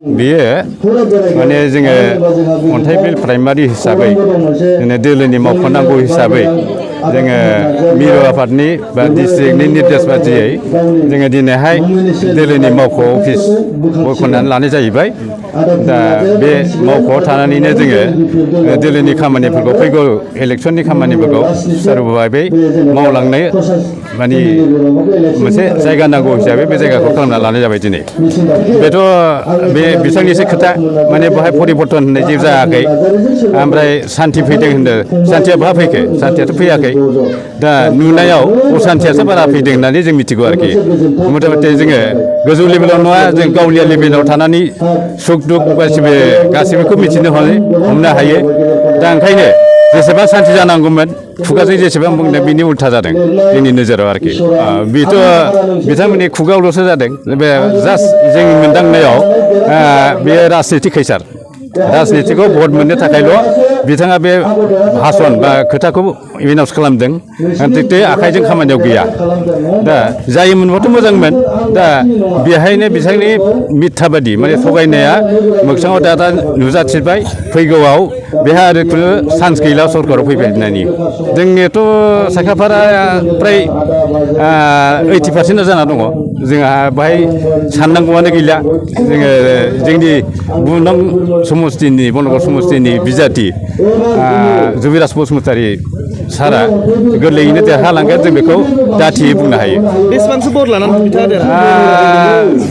बेयो माने जोङो अन्थाइबिल प्राइमारि हिसाबै जोंनो दोलोनि मावफानांगौ हिसाबै जोङो मिरु आफादनि बा डिस्ट्रिक्टनि निर्देश बादियै जोङो दिनैहाय दोलोनि मावख' अफिस बख'नानै लानाय जाहैबाय। दा बे मावख'आव थानानैनो जोङो दोलोनि खामानिफोरखौ फैगौ इलेक्सननि खामानिफोरखौ सुचारुभाबै मावलांनो माने मोनसे जायगा नांगौ हिसाबै बे जायगाखौ खालामना लानाय जाबाय दिनै। बेथ' बे बिथांनिसो खोथा माने बेवहाय परिबर्तन होननाय जे जायाखै। ओमफ्राय सान्थि फैदों होनदों, सान्थिया बहा फैखो? सान्थियाथ' फैयाखै। दा नुनायाव असान्थियासो बारा फैदों होननानै जों मिथिगौ आरोखि। मथा मथि जोङो गोजौ लेभेलाव नङा, जों गावलिया लेभेलाव थानानै सुख दुख गासिबोखौ मिथिनो हमनो हायो। दा ओंखायनो जेसेबां सान्थि जानांगौमोन खुगाजों जेसेबां बुंदों बिनि उल्था जादों जोंनि नोजोराव आरोखि। बेथ' बिथांमोननि खुगायावल'सो जादों। बे जास्ट जोंनि मोनदांनायाव बेयो राजनितिक खैसार। राजनितिकआव भट मोननो थाखायल' बिथाङा बे भाषण बा खोथाखौ एनाउन्स खालामदों, नाथाय आखाइजों खामानियाव गैया। दा जायोमोनबाथ' मोजांमोन। दा बेहायनो बिथांनि मिथ्याबादि माने थगायनाया मोगथाङाव दा नुजाथिबाय। फैगौआव बेहा आरो खुनु चान्स गैला सरकाराव फैबायनायनि। जोंनियाथ' साखाफारा फ्राय 80% जाना दङ। जोंहा बाहाय साननांगौआनो गैला। जोङो जोंनि बुहुमनां समस्तिनि बनगर समस्तिनि बिजाथि जुबिराज बसुमतारी सारा गोरलैयैनो देरहालांगोन, जों बेखौ दाथियै बुंनो हायो। बेसेबांसो भट लानानै बिथाङा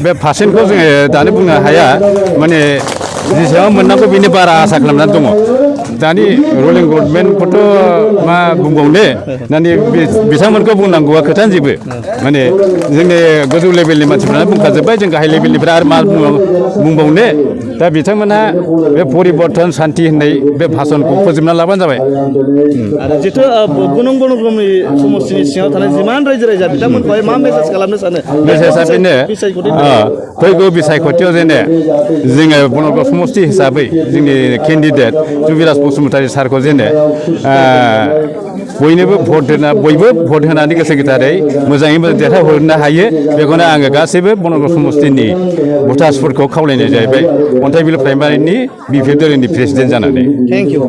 बे पार्सेन्टखौ जोङो दानो बुंनो हाया। माने जेसेबां मोननांगौ बेनि बारा आसा खालामनानै दङ। दानि रुलिं गभर्नमेन्टखौथ' मा बुंबावनो, दानि बिथांमोनखौ बुंनांगौआ खोथायानो जेबो। माने जोंनि गोजौ लेभेलनि मानसिफ्रानो बुंखाजोब्बाय, जों गाहाय लेभेलनिफ्रा आरो मा बुंबावनो। दा बिथांमोना बे परिबर्तन सान्थि होननाय बे भाषणखौ फोजोबना लाबानो जाबाय। आरो जिथु गुबुन गुबुन समस्तिनि सिङाव थानाय जिमान रायजो राजा बिथांमोनखौहाय मा मेसेज खालामनो सानो? मेसेजआ बेनो, फैगौ बिसायख'थियाव जेने जोङो बनगर समस्ति हिसाबै जोंनि केन्डिडेट जुबिराज बसुमतारी सारखौ जेने बयबो भट होनानै गोसो गोथारै मोजाङै मोजां देरहाहरनो हायो, बेखौनो आङो गासैबो बनगर समस्तिनि भटार्सफोरखौ खावलायनाय जाहैबाय अन्थाइबिल प्राइमारिनि बिपिएफ दोलोनि प्रेसिडेन्ट जानानै। Thank you.